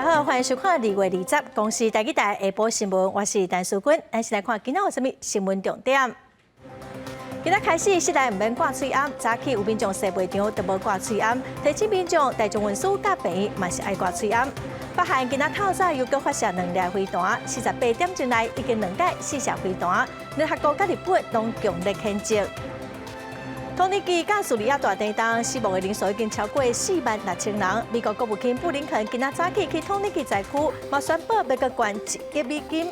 好，歡迎收看2月20公視台語台下晡新聞，我是陳淑君。咱先來看今仔有啥物新聞重點。今仔開始室內毋免掛喙罨，早起有民眾踅賣場都無掛喙罨，提醒民眾大眾運輸佮病院嘛是愛掛喙罨。北韓今仔透早又閣發射兩粒飛彈，48點鐘內已經兩擺試射飛彈，聯合國佮日本攏強烈譴責。土耳其佮敘利亞大地震死亡的人數已經超過4萬6千人。美國國務卿布林肯今仔早起去土耳其災區，嘛宣布欲閣捐1億美金。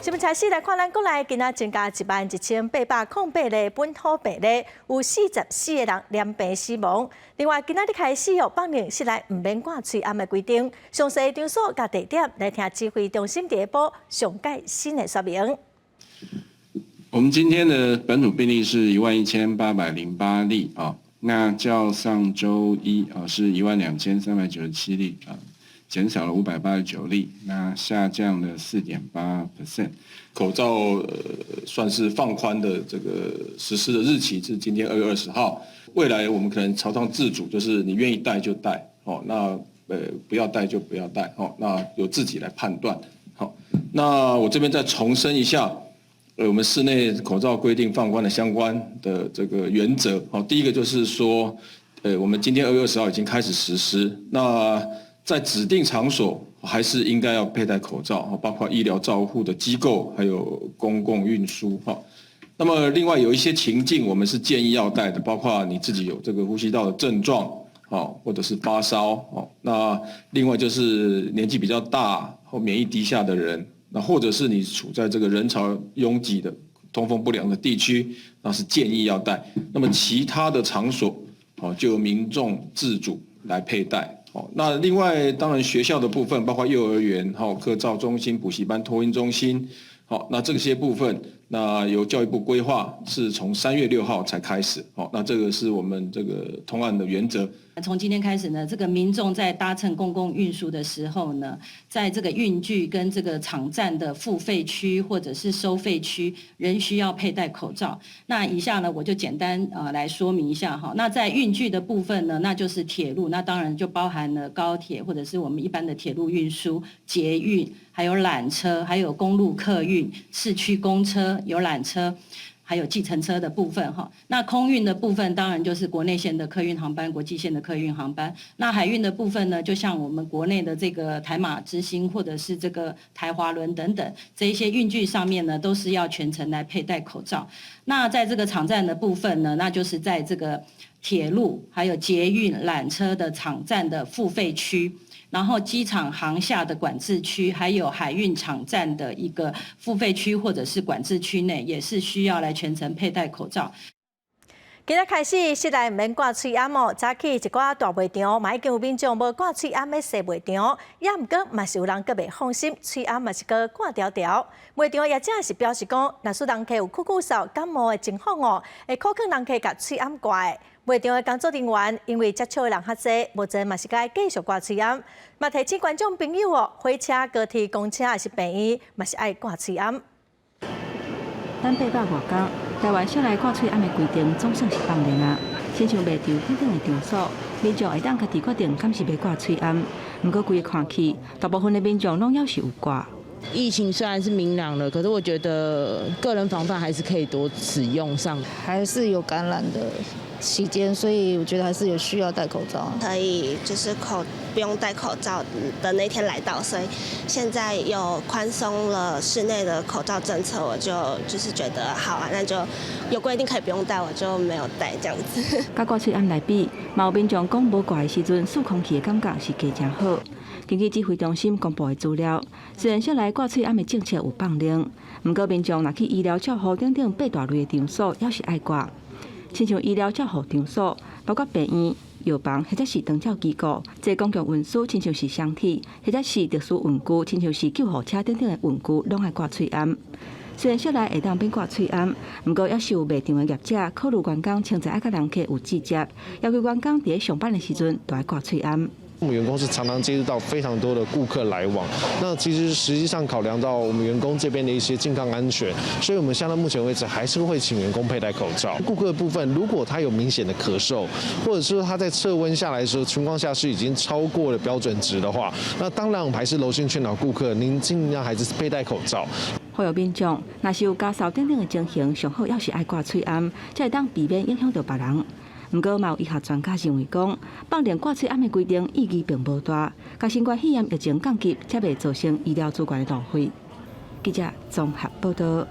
新聞開始來看，咱國內今仔增加11,808例本土病例，有44個人染病死亡。另外，今仔日開始哦，放寬室內毋免掛喙罨的規定，詳細場所佮地點來聽指揮中心下晡上蓋新的說明。我們今天的本土病例是11,808例啊，那較上週一啊是12,397例啊，減少了589例，那下降了4.8%。口罩算是放寬的這個實施的日期是今天2月20號，未來我們可能朝向自主，就是你願意戴就戴，哦，那不要戴就不要戴，哦，那由自己來判斷。好，那我這邊再重申一下。我們室內口罩規定放寬的相關的這個原則，好，第一個就是說，我們今天2月20號已經開始實施，那在指定場所還是應該要佩戴口罩，包括醫療照護的機構，還有公共運輸，哈。那麼另外有一些情境，我們是建議要戴的，包括你自己有這個呼吸道的症狀，或者是發燒，哦，那另外就是年紀比較大或免疫低下的人。那或者是你處在這個人潮擁擠的、通風不良的地區，那是建議要戴。那麼其他的場所，哦，就由民眾自主來佩戴。哦，那另外當然學校的部分，包括幼兒園、哈課照中心、補習班、托嬰中心，好，那這些部分，那由教育部規劃是從3月6號才開始。好，那這個是我們這個通案的原則。從今天開始呢，這個民眾在搭乘公共運輸的時候呢，在這個運具跟這個場站的付費區或者是收費區，仍需要佩戴口罩。那以下呢，我就簡單來說明一下哈。那在運具的部分呢，那就是鐵路，那當然就包含了高鐵或者是我們一般的鐵路運輸、捷運，還有纜車，還有公路客運、市區公車、遊覽車。還有計程車的部分哈，那空運的部分當然就是國內線的客運航班、國際線的客運航班。那海運的部分呢，就像我們國內的這個台馬之星或者是這個台華輪等等，這一些運具上面呢，都是要全程來佩戴口罩。那在這個場站的部分呢，那就是在這個鐵路、還有捷運、纜車的場站的付費區。然後機場航廈的管制區，還有海運場站的一個付費區或者是管制區內，也是需要來全程佩戴口罩。今仔開始室內毋免掛喙罨哦，早起一寡大賣場嘛已經有民眾無掛喙罨咧踅賣場，也毋過嘛是有人閣袂放心，喙罨嘛是閣掛牢牢。賣場業者是表示講，若是人客有咳咳嗽、感冒的情況哦，會鼓勸人客共喙罨掛的。賣場的工作人員因為接觸的人較濟，目前嘛是該繼續掛喙罨。嘛提醒觀眾朋友哦，火車、高鐵、公車抑是病院，嘛是愛掛喙罨。等800外工，台灣室內掛喙罨的規定總算是放寬啊。親像賣場等等的場所，民眾會當家己決定敢是欲掛喙罨。毋過規个看去，大部分的民眾攏猶是有掛。疫情雖然是明朗了，可是我覺得個人防範還是可以多使用上，還是有感染的期間，所以我覺得還是有需要戴口罩。可以就是不用戴口罩的那天來到，所以現在又寬鬆了室內的口罩政策，我就是覺得好啊，那就有規定可以不用戴，我就沒有戴這樣子。佮掛喙罨來比，嘛有民眾講無掛的時陣，翕空氣的感覺是加誠好。根據指揮中心公布的資料，雖然室內掛喙罨的政策有放寬，毋過民眾若去醫療照護等等八大類的場所，猶是愛掛。親像醫療照護場所，包括病院、藥房或者是長照機構，坐公共運輸，親像是雙鐵，或者是特殊運具，親像是救護車等等的運具，攏愛掛喙罨。雖然室內會當免掛喙罨，毋過猶是有賣場的業者考慮員工潛在愛佮人客有接觸，要求員工佇咧上班的時陣都愛掛喙罨。我們員工是常常接觸到非常多的顧客來往，那其實實際上考量到我們員工這邊的一些健康安全，所以我們現在目前為止還是會請員工佩戴口罩。顧客的部分，如果他有明顯的咳嗽，或者是他在測溫下來的時候情況下是已經超過了標準值的話，那當然我們還是柔性勸導顧客，您盡量還是佩戴口罩。呼籲民眾，若是有咳嗽等等的情形，上好猶是愛掛喙罨，才會當避免影響著別人。毋過，嘛有醫學專家認為講，放寬掛喙罨的規定意義並無大，共新冠肺炎疫情降級，才袂造成醫療資源的浪費。記者綜合報道。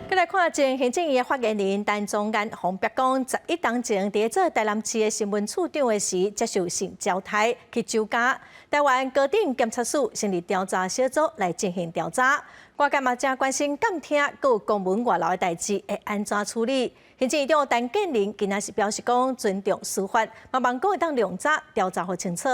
閣來看前行政院的發言人陳宗彥予爆講，11冬前佇做台南市的新聞處長的時，接受性招刣去酒駕。台灣高等檢察署成立調查小組來進行調查。外界嘛誠關心監聽閣有公文外流的代誌會按怎處理？行政院長陳建仁今仔是表示講尊重司法，嘛望講會當量早調查予清楚。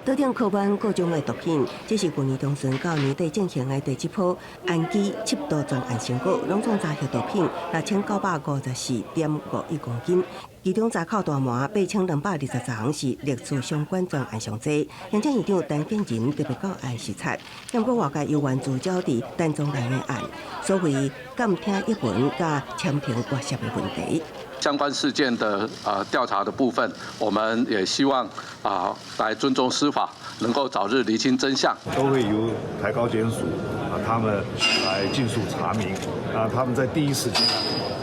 桌頂囥滿各種的毒品，這是去年中旬到年底進行的第七波安基緝毒專案成果，攏總查獲毒品6954.51公斤，其中查扣大麻8220叢是歷次相關專案上濟。行政院長陳建仁特別到案視察，毋過外界猶原聚焦佇陳宗彥的案，所謂監聽譯文佮簽呈外洩的問題。相關事件的調查的部分，我們也希望啊來尊重司法，能夠早日釐清真相。都會由台高檢署啊，他們來盡速查明。啊，他們在第一時間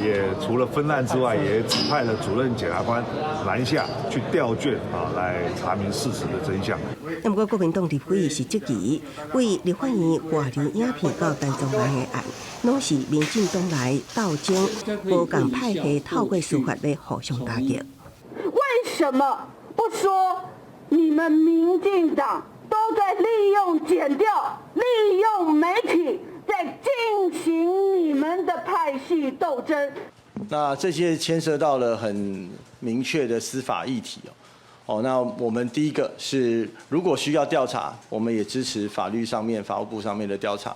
也除了分案之外，也指派了主任檢察官南下去調卷啊，來查明事實的真相。毋過國民黨立委是質疑，對立法院外流影片到陳宗彥的案，攏是民進黨內鬥爭，無仝派系透過司法來互相打擊。為什麼不說你們民進黨都在利用檢調、利用媒體，在進行你們的派系鬥爭？那這些牽涉到了很明確的司法議題哦。哦，那我們第一個是，如果需要調查，我們也支持法律上面、法務部上面的調查。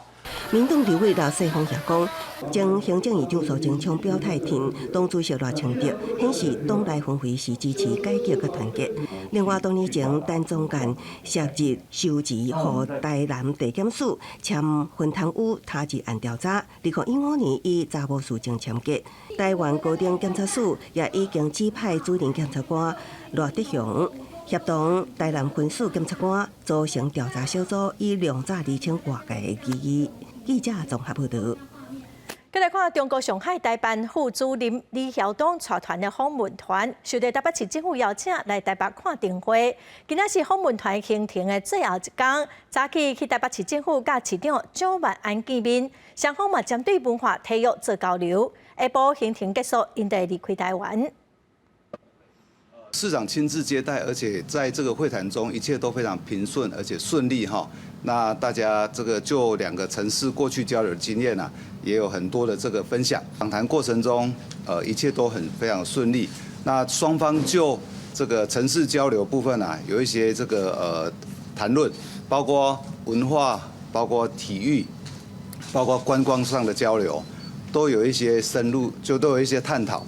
民黨立委劉世鋒也講，前行政院長蘇貞昌表態挺黨主席賴清德，顯示黨內氛圍是支持改革佮團結。另外，多年前陳宗彥涉入收錢予台南地檢署簽分貪污他治案調查，2015年以查無事證簽結。台灣高等檢察署也已經指派主任檢察官賴德雄協同台南分署檢察官組成調查小組，以量早釐清外界的疑義。記者綜合報道。閣來看中國上海台辦副主任李曉東帶團的訪問團，受到台北市政府邀請來台北看燈會。今仔是訪問團行程的最後一工，早起去台北市政府佮市長蔣萬安見面，雙方嘛針對文化體育做交流。下晡行程結束，𪜶就會離開台灣。市長親自接待，而且在這個會談中，一切都非常平順而且順利哈。那大家這個就兩個城市過去交流的經驗啊，也有很多的這個分享。訪談過程中，一切都很非常順利。那雙方就這個城市交流部分啊，有一些這個談論，包括文化、包括體育、包括觀光上的交流，都有一些深入，就都有一些探討。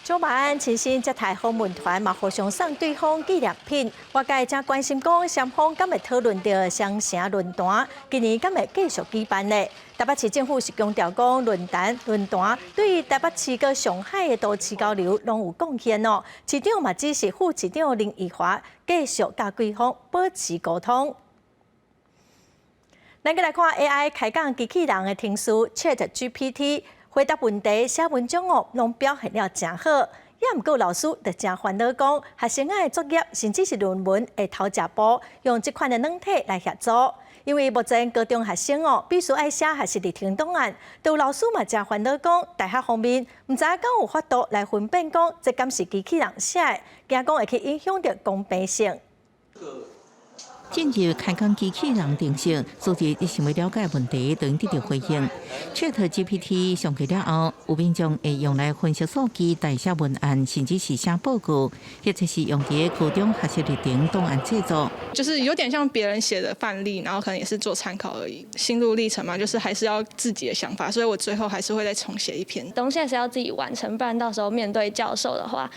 蔣萬安親身接待訪問團，嘛互相送對方紀念品。外界誠關心講，雙方敢會討論著雙城論壇，今年敢會繼續舉辦呢？台北市政府是強調講，論壇對台北市佮上海的都市交流攏有貢獻哦。市長嘛指示副市長林奕華繼續佮貴方保持溝通。咱閣來看 AI 開講機器人的程式 ChatGPT。回答問題、寫文章哦，攏表現了誠好。也毋過老師就誠煩惱講，學生仔的作業甚至是論文會偷食步，用這款的軟體來協助。因為目前高中學生哦，必須愛寫學習歷程檔案，都老師嘛誠煩惱講，大學方面毋知影敢有法度來分辨講，這敢是機器人寫的，驚講會去影響著公平性。進入開講機器人程式，輸入你想欲了解問題，就會得著回應。ChatGPT 上架了後，有民眾會用來分析數據、代寫文案，甚至是寫報告，或者是用佇高中學習歷程檔案製作。就是有點像別人寫的範例，然後可能也是做參考而已。心路歷程嘛，就是還是要自己的想法，所以我最後還是會再重寫一篇。東西還是要自己完成，不然到時候面對教授的話，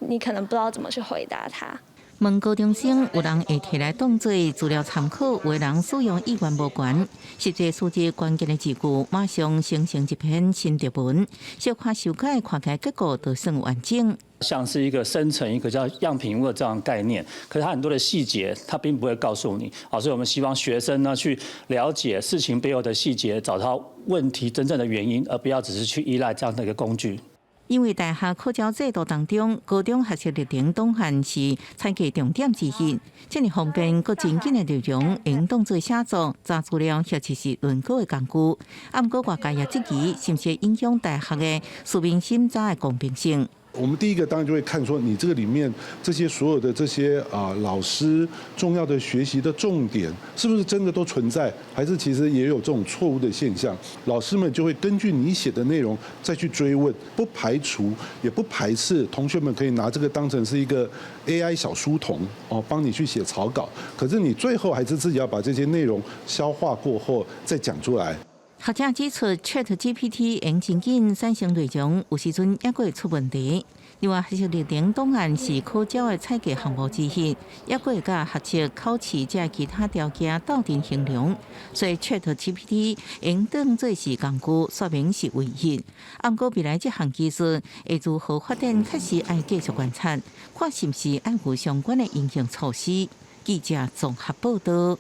你可能不知道怎麼去回答他。問高中生有人會提來當做資料參考，有的人使用意願無懸，實際輸入關鍵的字句，馬上生成一篇心得文，小可修改，看起來結果都算完整。像是一個生成一個叫樣品屋的這樣概念，可是它很多的細節，它並不會告訴你。好，所以我們希望學生呢去了解事情背後的細節，找到問題真正的原因，而不要只是去依賴這樣的一個工具。因為大學考招制度當中，高中學習歷程檔案是採計重點之一，這麼方便、閣真緊的內容，會當做寫作、查資料或者是論稿的工具。啊，毋過外界也質疑，是毋是影響大學的書面審查的公平性？我們第一個當然就會看說，你這個裡面這些所有的這些啊老師重要的學習的重點，是不是真的都存在，還是其實也有這種錯誤的現象？老師們就會根據你寫的內容再去追問，不排除也不排斥同學們可以拿這個當成是一個 AI 小書童哦，幫你去寫草稿。可是你最後還是自己要把這些內容消化過後再講出來。學者指出，ChatGPT 用真緊產生內容，有時陣猶閣會出問題。另外，學習歷程檔案是考招的採計項目之一，猶閣會佮學測考試這其他條件鬥陣衡量。所以，ChatGPT 會當做是工具，說明是唯一。毋過未來這項技術會如何發展，確實愛繼續觀察，看是毋是愛有相關的應用措施。記者綜合報道。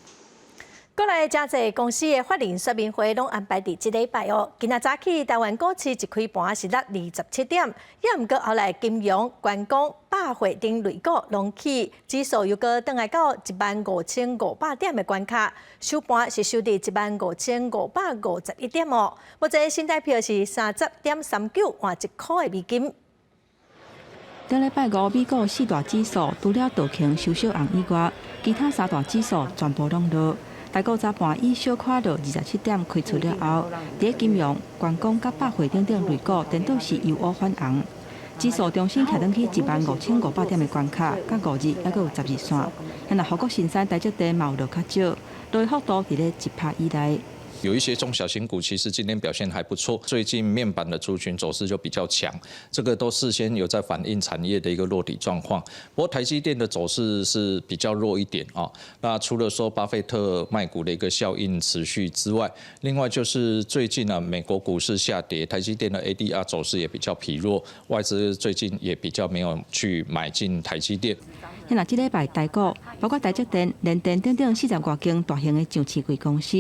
國內誠濟公司的法人說明會攏安排佇這禮拜哦。今仔早起台灣股市一開盤是落27點，也毋過後來金融、觀光、百貨等類股攏起，指數又閣轉來到15,500點的關卡，收盤是收佇15,551點哦。目前新台票是30.39換1箍的美金。頂禮拜五，美股四大指數除了道瓊收小紅以外，其他三大指數全部攏落。台股早盤以小可落27點開出了後，佇金融、觀光佮百貨等等類股，顛倒是由烏轉紅。指數重新徛轉去15,500點的關卡，佮五日猶閣有十日線。若護國神山台積電嘛有落較少，落幅度佇咧1%以內。有一些中小型股其實今天表現還不錯，最近面板的族群走勢就比較強，這個都事先有在反映產業的一個落底狀況。不過台積電的走勢是比較弱一點啊。那除了說巴菲特賣股的一個效應持續之外，另外就是最近呢，美國股市下跌，台積電的 ADR 走勢也比較疲弱，外資最近也比較沒有去買進台積電。若這禮拜台股，包括台積電、聯電等等四十外間大型的上市櫃公司，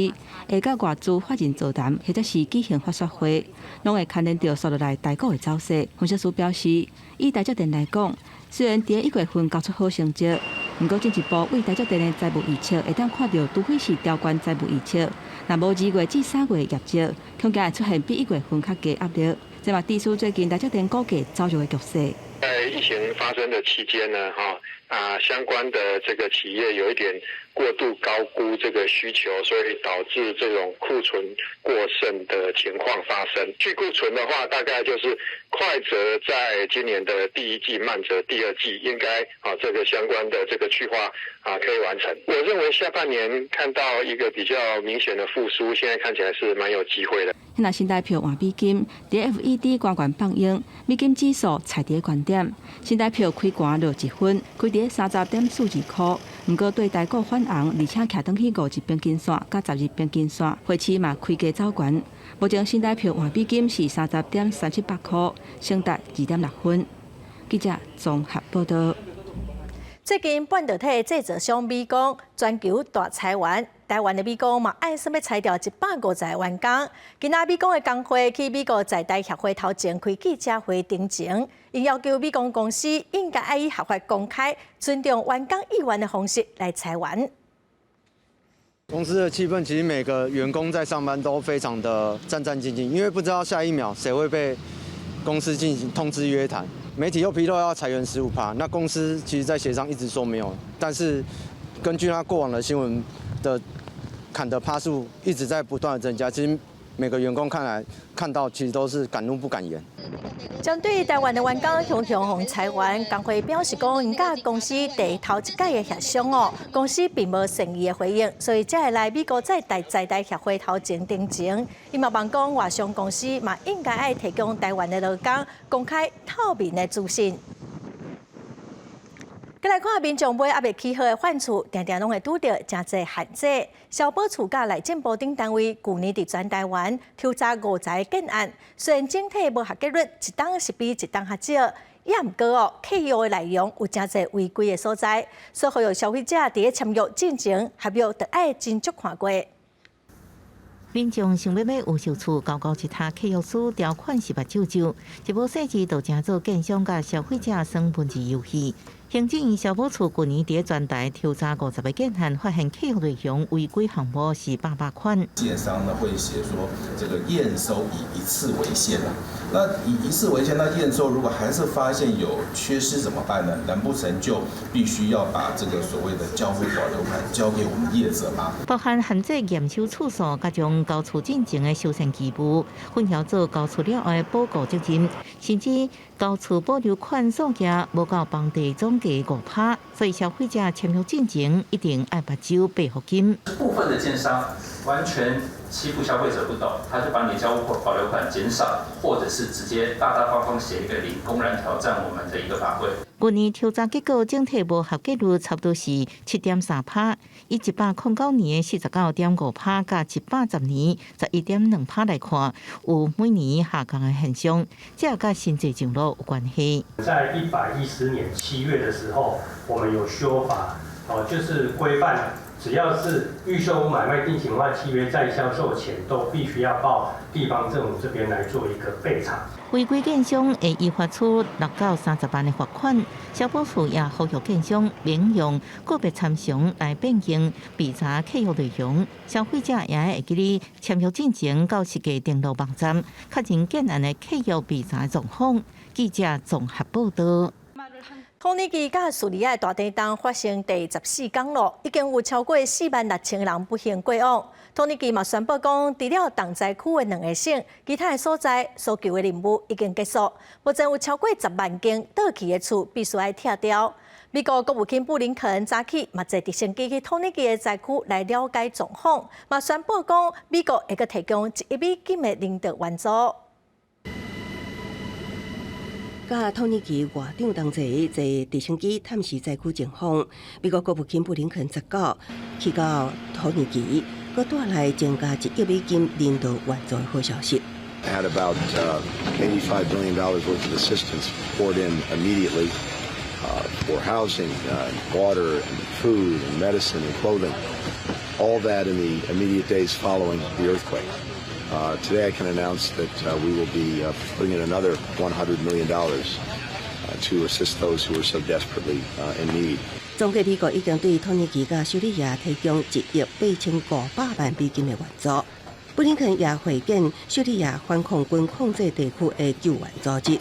會佮外資法人座談，或者是舉行法說會，攏會牽連著紲落來台股的走勢。分析師表示，以台積電來講，雖然佇一月份交出好成績，毋過進一步對台積電的財務預測，會當看著，除非是調懸財務預測，若無2月至3月業績，恐驚會出現比一月份較低壓力。這嘛指出最近台積電股價走弱的局勢。在疫情發生的期間呢，哈啊，相關的這個企業有一點過度高估這個需求，所以導致這種庫存過剩的情況發生。去庫存的話，大概就是快則在今年的第一季，慢則第二季，應該啊這個相關的這個去化啊可以完成。我認為下半年看到一個比較明顯的復甦，現在看起來是蠻有機會的。若新台票換美金，佇 FED 官員放鷹，美金指數踩佇懸點，新台票開盤落1分，開佇30.42箍。毋過對台股反紅，而且徛轉去5日平均線佮10日平均線，匯市嘛開低走懸。目前新台票換美金是30.378箍，升達2.6分。記者綜合報道。最近半導體製造商美光全球大裁員，台灣的美光嘛按算欲裁掉150個員工。今仔美光的工會去美國在台協會頭前開記者會陳情，𪜶要求美光公司應該愛以合法公開、尊重員工意願的方式來裁員。公司的氣氛其實每個員工在上班都非常的戰戰兢兢，因為不知道下一秒誰會被公司進行通知約談。媒體又披露要裁員15%，那公司其實在協商一直說沒有，但是根據他過往的新聞的砍的趴數一直在不斷的增加，其實每個員工看來看到其實都是敢怒不敢言。針對台灣的員工雄雄予裁員，工會表示講，𪜶佮公司第頭一擺的協商哦，公司並無善意的回應，所以才會來美國在台在台協會頭前陳情。伊嘛望講外商公司嘛應該愛提供台灣的勞工公開透明的資訊。閣來看民眾買猶未起好的反厝，定定攏會拄著誠濟限制。消保處佮內政部等單位，舊年佇全台灣抽查50个建案，雖然整體無合格率一冬是比一冬較少，也毋過哦，契約的內容有誠濟違規的所在，所以呼籲消費者佇咧簽約進前，合約著愛斟酌看過。民眾想欲買預售厝，厚厚一疊契約書條款是目睭皺，一無細緻就成做建商佮消費者耍文字遊戲。行政院消保處舊年佇全台抽查50个建案，發現契約內容違規項目是百百款。建商呢會寫說，這個驗收以一次為限啊。那以一次為限，那驗收如果還是發現有缺失怎麼辦呢？難不成就必須要把這個所謂的交屋保留款交給我們業者嗎？包含限制驗收次數，佮將交厝進前的修繕義務，混淆做交厝了後的補救責任，甚至交厝保留款數額無夠房地總價5%，所以消費者簽約進前一定愛目睭閉予緊。部分的建商完全欺負消費者不懂，他就把你交屋保留款減少，或者是直接大大方方寫一個零，公然挑戰我們的一個法規。舊年抽查結果整體無合格率差不多是7.3%，以109年的49.5%佮110年11.2%來看，有每年下降的現象，這佮新制上路有關係。在110年7月的時候，我們有修法，哦，就是規範，只要是預售屋買賣定型化契約，在銷售前都必須要報地方政府這邊來做一個備查。違規建商會依法處6到30萬的罰款，消保處也呼籲建商免用個別參詳來變更備查契約內容，消費者也會記得簽約進前到實價登錄網站確認建案的契約備查狀況。記者綜合報道。土耳其佮敘利亞大地震發生第14工咯，已經有超過46,000人不幸過往。土耳其嘛宣布講，除了重災區的兩個省，其他的所在搜救的任務已經結束。目前有超過10萬間倒去的厝必須愛拆掉。美國國務卿布林肯早起嘛坐直升機去土耳其的災區來了解狀況，嘛宣布講美國會閣提供1億美金的人道援助。佮土耳其外長同齊坐直升機探視災區情況。美國國務卿布林肯19去到土耳其，閣帶來增加1億美金人道援助的好消息。 Had about $85 million worth of assistance poured in immediately for housing, water, and food, and medicine, and clothing. All that in the immediate days following the earthquake. Today I can announce that we will be putting in another $100 million to assist those who are so desperately in need. 總計美國已經對土耳其佮敘利亞提供1億8500萬美金的援助。布林肯也會見敘利亞反抗軍控制地區的救援組織、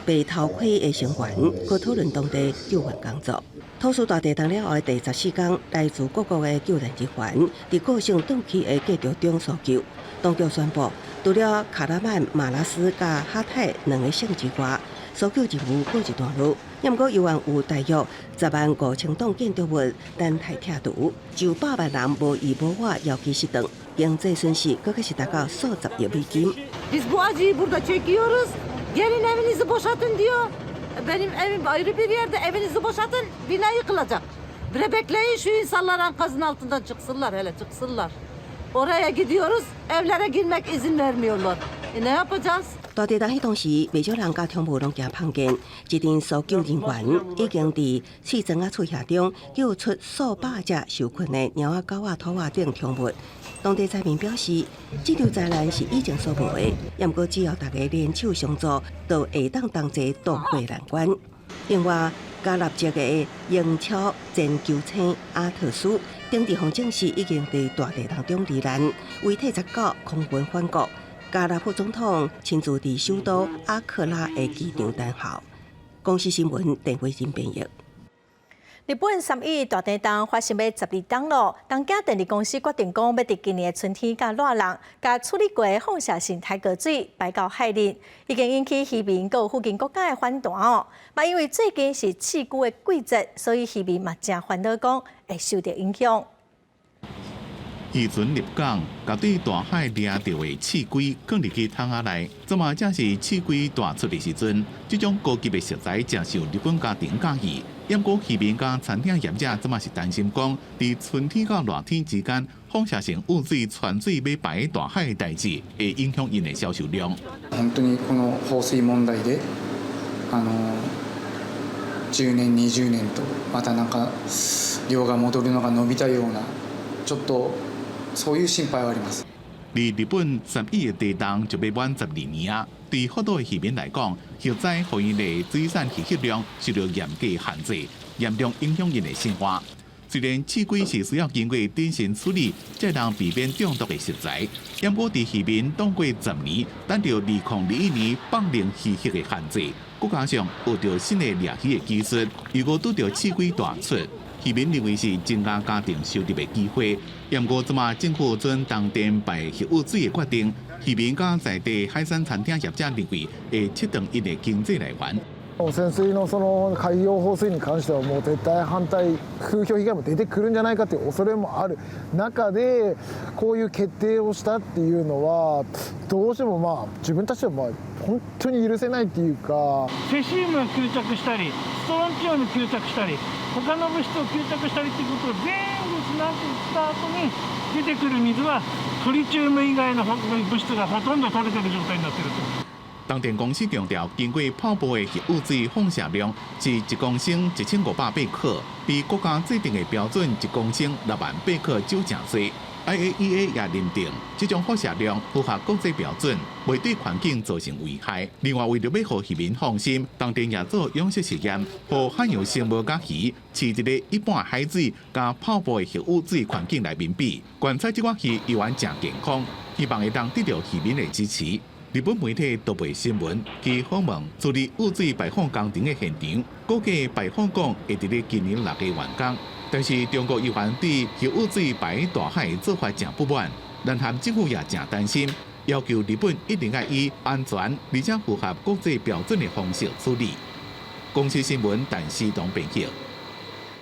白頭盔的成員，閣討論當地救援工作。土敘大地震了後的第14工，來自各國的救援人員佇各省斷去的建築中搜救。當局宣布，除了卡拉曼馬拉斯佮哈泰兩個省之外，搜救任務告一段落。毋過，猶原有大約10萬5千棟建築物等待拆除，就100萬人無依無靠遙期失當，經濟損失閣較是達到數十億美金。 Biz bu acıyı burada çekiyoruz. Gelin evinizi boşaltın diyor. Benim evim ayrı bir yerde. Evinizi boşaltın. Bina yıkılacak. Bre bekleyin şu insanlar enkazın altından çıksınlar hele çıksınlar. Oraya gidiyoruz. Evlere girmek izin vermiyorlar. E ne yapacağız? 大地震彼當時，袂少人佮寵物攏驚碰見，一陣搜救人員已經佇碎磚仔厝瓦中救出數百隻受困的貓仔、狗仔、兔仔等寵物。當地災民表示，這場災難是以前所無的，毋過只要大家聯手相助，就會當同齊渡過難關。另外，加納籍的英超前球星阿特斯，頂日方證實已經佇大地震中罹難，遺體19空運返國。加納副總統親自佇首都阿克拉的機場等候。公視新聞鄧慧珍編譯。日本3.11大地震發生欲12冬咯，東京電力公司決定講，欲佇今年的春天佮熱人，共處理過的放射性大過水排到海裡，已經引起漁民佮附近國家的反彈哦。嘛因為最近是刺龜的季節，所以漁民嘛誠煩惱，講會受著影響。漁船入港，共對大海掠著的刺龜囥入去桶仔內。這馬正是刺龜大出的時陣，這種高級的食材誠受日本家庭佮意。毋過漁民佮餐廳業者這馬是擔心講，佇春天到熱天之間，放射性污水傳水欲排大海的代誌，會影響𪜶的銷售量。本当にこの放水問題で、10年、20年とまたなんか漁が戻るのが延びたような、ちょっとそういう心配はあります。離日本3.11地動就欲滿12年啊！對福島的漁民來講，核災予𪜶的水產漁獲量受著嚴格限制，嚴重影響𪜶的生活。雖然試龜是需要經過謹慎處理，才能避免中毒的食材，毋過佇漁民擋過10年，等著2021年放寬漁獲的限制，閣加上學著新的掠魚的技術，如果拄著試龜大出，漁民認為是增加家庭收入的機會。毋過這馬政府准東電排核污水的決定，漁民佮在地海產餐廳業者認為會切斷𪜶的經濟來源。汚染水のその海洋放水に関してはもう絶対反対、風評被害も出てくるんじゃないかという恐れもある中で、こういう決定をしたっていうのはどうしてもまあ自分たちはまあ本当に許せないっていうか。セシウムが吸着したり、ストロンチウム吸着したり、他の物質を吸着したりっていうことを全部しなった後に出てくる水はトリチウム以外の物質がほとんど取れてる状態になってると。東電公司強調，經過泡沫的核污水放射量是一公升1500貝克，比國家制定的標準一公升6萬貝克少誠濟。IAEA 也認定，這種放射量符合國際標準，袂對環境造成危害。另外，為著欲予漁民放心，東電也做養殖實驗，予海洋生物佮魚飼佇咧一般海水佮泡沫的核污水環境內面比，觀察這寡魚依然誠健康，希望會當得著漁民的支持。日本媒體都貝新聞去訪問處理污水排放工程的現場，估計排放管會佇咧今年6月完工。但是中國議員對核污水排大海的做法誠不滿，南韓政府也誠擔心，要求日本一定愛以安全而且符合國際標準的方式處理。公視新聞陳思東編輯。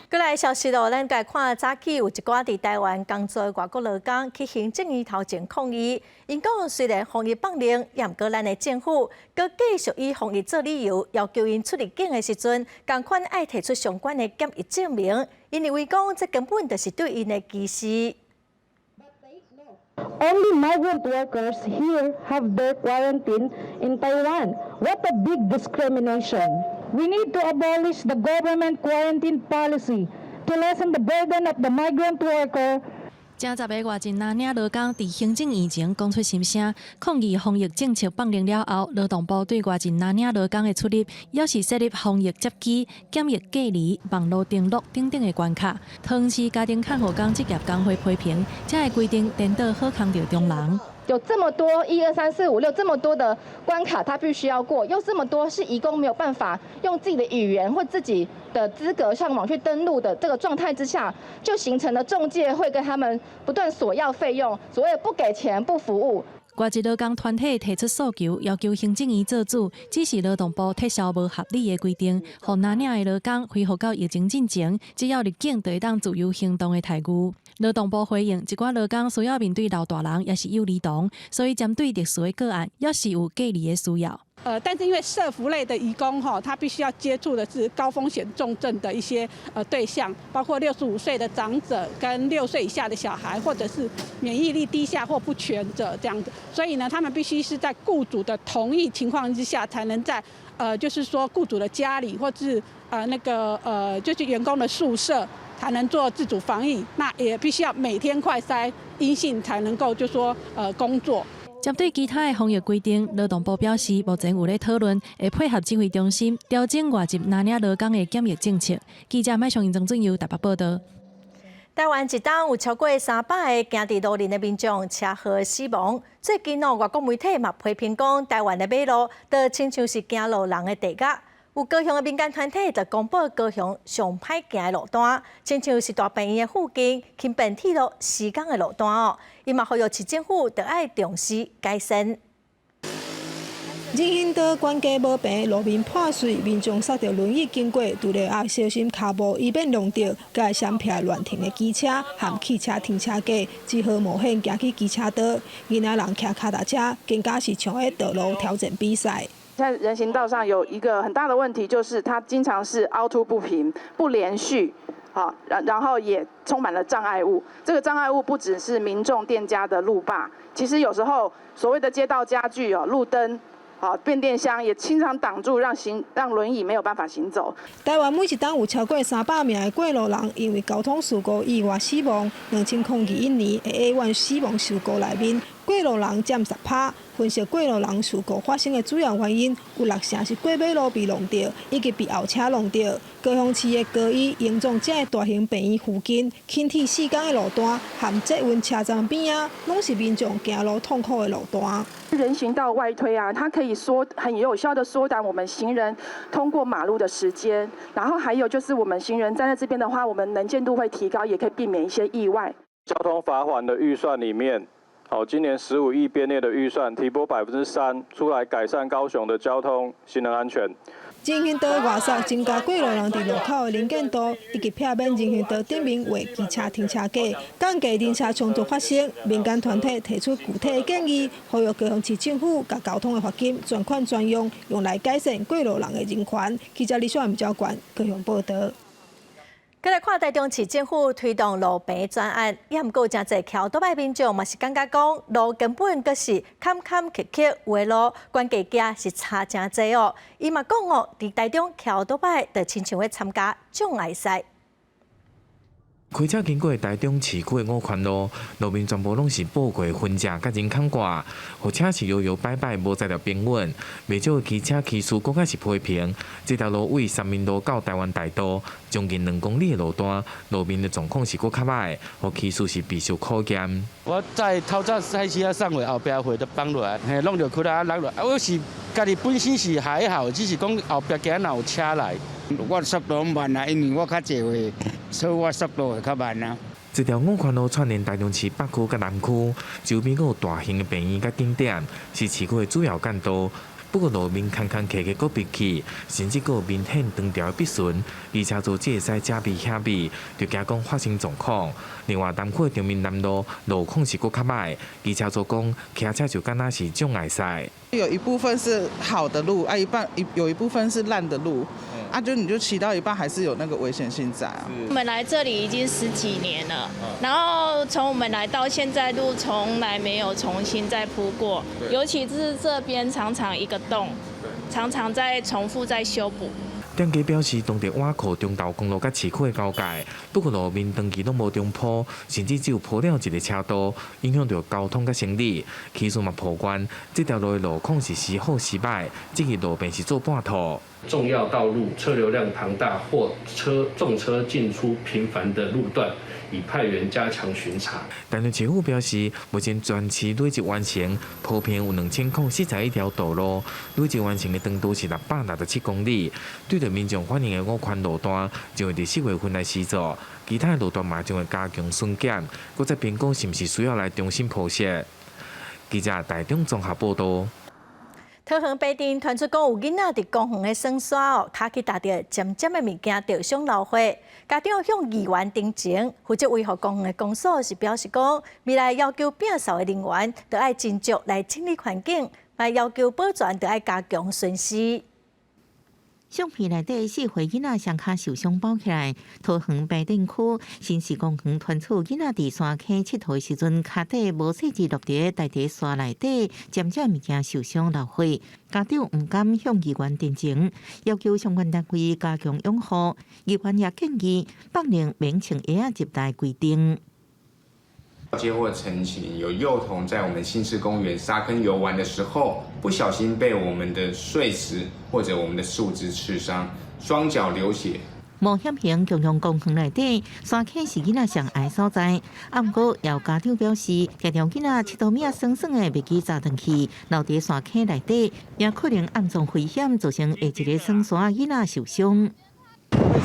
過來消息咯，咱來看早起有一寡佇臺灣工作的外國勞工去行政院頭前抗議，𪜶講雖然防疫放令，也毋過咱的政府閣繼續以防疫做理由，要求𪜶出入境的時陣，仝款愛提出相關的檢疫證明。𪜶認為講，這根本就是對𪜶的歧視。 Only migrant workers here have their quarantine in Taiwan. What a big discrimination. We need to abolish the government quarantine policy to lessen the burden of the migrant worker. 成十个外籍藍領勞工佇行政院前講出心聲，抗議防疫政策放寬了後，勞動部對外籍藍領勞工的出入，猶是設立防疫接機、檢疫隔離、網路登錄等等的關卡。桃園市家庭看護工職業工會批評，這个規定顛倒好康著中人。有這麼多一二三四五六這麼多的關卡，他必須要過，又這麼多是移工沒有辦法用自己的語言或自己的資格上網去登錄的這個狀態之下，就形成了仲介會跟他們不斷索要費用，所謂不給錢不服務。外籍勞工團體提出訴求，要求行政院做主，指示勞動部撤銷無合理的規定，予藍領的勞工恢復到疫情進前，只要入境就會當自由行動的待遇。勞動部回應，一寡勞工需要面對老大人，抑是幼兒童，所以針對特殊的個案，猶是有隔離的需要。但是因為社福類的移工哈，他必須要接觸的是高風險重症的一些對象，包括65歲的長者跟6歲以下的小孩，或者是免疫力低下或不全者這樣子。所以呢，他們必須是在雇主的同意情況之下，才能在就是說雇主的家裡，或是那個就是員工的宿舍，才能做自主防疫。那也必須要每天快篩陰性，才能夠就說工作。針對其他的防疫規定，勞動部表示，目前有咧討論，會配合指揮中心調整外籍藍領勞工的檢疫政策。記者麥尚英、曾俊佑台北報導。台灣一冬有超過300个行佇路面的民眾車禍死亡。最近哦，外國媒體嘛批評講，台灣的馬路都親像是行路人的地獄。有高雄的民間團體就公布高雄上歹行的路單，親像是大病院的附近、輕便鐵路施工的路單哦。伊嘛呼籲市政府著愛重視改善。人行道懸架無平，路面破碎，民眾煞著輪椅經過，除了愛小心跤步，以免弄著共閃避亂停的機車和汽車停車格，只好冒險行去機車道。囡仔人騎跤踏車，更加是像佇道路挑戰比賽。在人行道上有一個很大的問題，就是它經常是凹凸不平、不連續，好，然後也充滿了障礙物。這個障礙物不只是民眾店家的路霸，其實有時候所謂的街道家具哦、路燈、好變電箱也經常擋住，讓輪椅沒有辦法行走。台灣每一冬有超過300名的過路人因為交通事故意外死亡。2021年的 A 1死亡事故內面，過路人佔10%。分析過路人事故發生的主要原因，有六成是過馬路被挵著，以及被後車挵著。高雄市的高醫、榮總這个大型病院附近，輕鐵四港的路段和捷運車站邊仔，攏是民眾行路痛苦的路段。人行道外推啊，它可以縮很有效的縮短我們行人通過馬路的時間，然後還有就是我們行人站在這邊的話，我們能見度會提高，也可以避免一些意外。交通罰鍰的預算裡面，好，今年15億編列的預算提撥3%出來改善高雄的交通行人安全。人行道外掃增加過路人佇路口的能見度，以及避免人行道頂面畫機車停車格，降低人車衝突發生。民間團體提出具體的建議，呼籲高雄市政府共交通的罰金專款專用，用來改善過路人的人權。記者李小文交關高雄報道。閣來看台中市政府推動路平專案，也毋過誠濟騎歐多擺民眾嘛是感覺講路根本閣是坎坎坷坷，有的路懸低價是差誠濟哦。伊嘛講哦，佇台中騎歐多擺就親像咧參加障礙賽。開車經過台中市區的五環路，路面全部攏是布過分隻佮人坎掛，予車是搖搖擺擺，無在條平穩。袂少的機車騎士閣較是批評，這條路位三民路到台灣大道將近2公里的路段，路面的狀況是閣較䆀，予騎士是備受考驗。我在透早賽車送貨，後壁貨都放落來，嘿，攏著起來落落。啊，我是家己本身是還好，只是講後壁今若有車來。我速度慢啊，因為我較濟歲，所以我速度會較慢啊。這條五環路串聯台中市北區佮南區，周邊閣有大型的病院佮景點，是市區的主要幹道。不過路面坎坎坷坷閣逼起，甚至閣有明顯長條的筆順，機車族只會使遮避遐避，就驚講發生狀況。另外，南區的長明南路路況是閣較䆀，機車族講騎車就敢若是障礙賽。有一部分是好的路，啊，一半有一部分是爛的路，啊，就你就騎到一半還是有那個危險性在啊。我們來這裡已經十幾年了，然後從我們來到現在，路從來沒有重新再鋪過，尤其是這邊常常一個洞，常常在重複在修補。店家表示，當地倚靠中投公路佮市區的交界，不過路面長期攏無重鋪，甚至只有鋪了一個車道，影響著交通佮生理。起初嘛抱怨，這條路的路況是時好時䆀，這個路面是做半套。重要道路車流量龐大或車重車進出頻繁的路段，已派員加強巡查。台中市府表示，目前全市累計完成鋪平有2041條道路，累計完成的長度是667公里。對著民眾反映的五環路段，將會佇4月份來施作，其他的路段嘛將會加強巡檢，閣再評估是毋是需要來重新鋪設。記者台中綜合報道。桃園白鎮傳出講有囡仔佇公園咧耍沙哦，跤去踏著尖尖的物件，著傷流血。家長向議員陳情，負責維護公園的公所是表示講，未來要求摒掃的人員，著愛斟酌來整理環境，嘛要求保全著愛加強巡視。相片內底4歲囡仔雙跤受傷包起來，桃園白鎮區新市公園傳出囡仔佇山坑𨑨迌的時陣，跤底無細緻落佇大地沙內底，尖尖物件受傷流血，家長毋甘向議員陳情，要求相關單位加強養護。議員也建議放寬免穿鞋仔入內規定。接獲陳情，有幼童在我們新市公園沙坑遊玩的時候，不小心被我們的碎石或者我們的樹枝刺傷，雙腳流血。冒險型共用公園內底沙坑是囡仔上愛所在，啊，毋過有家長表示，常常囡仔𨑨迌物仔耍耍的，袂記走轉去，留佇沙坑內底，也可能暗藏危險，造成下一个耍沙囡仔受傷。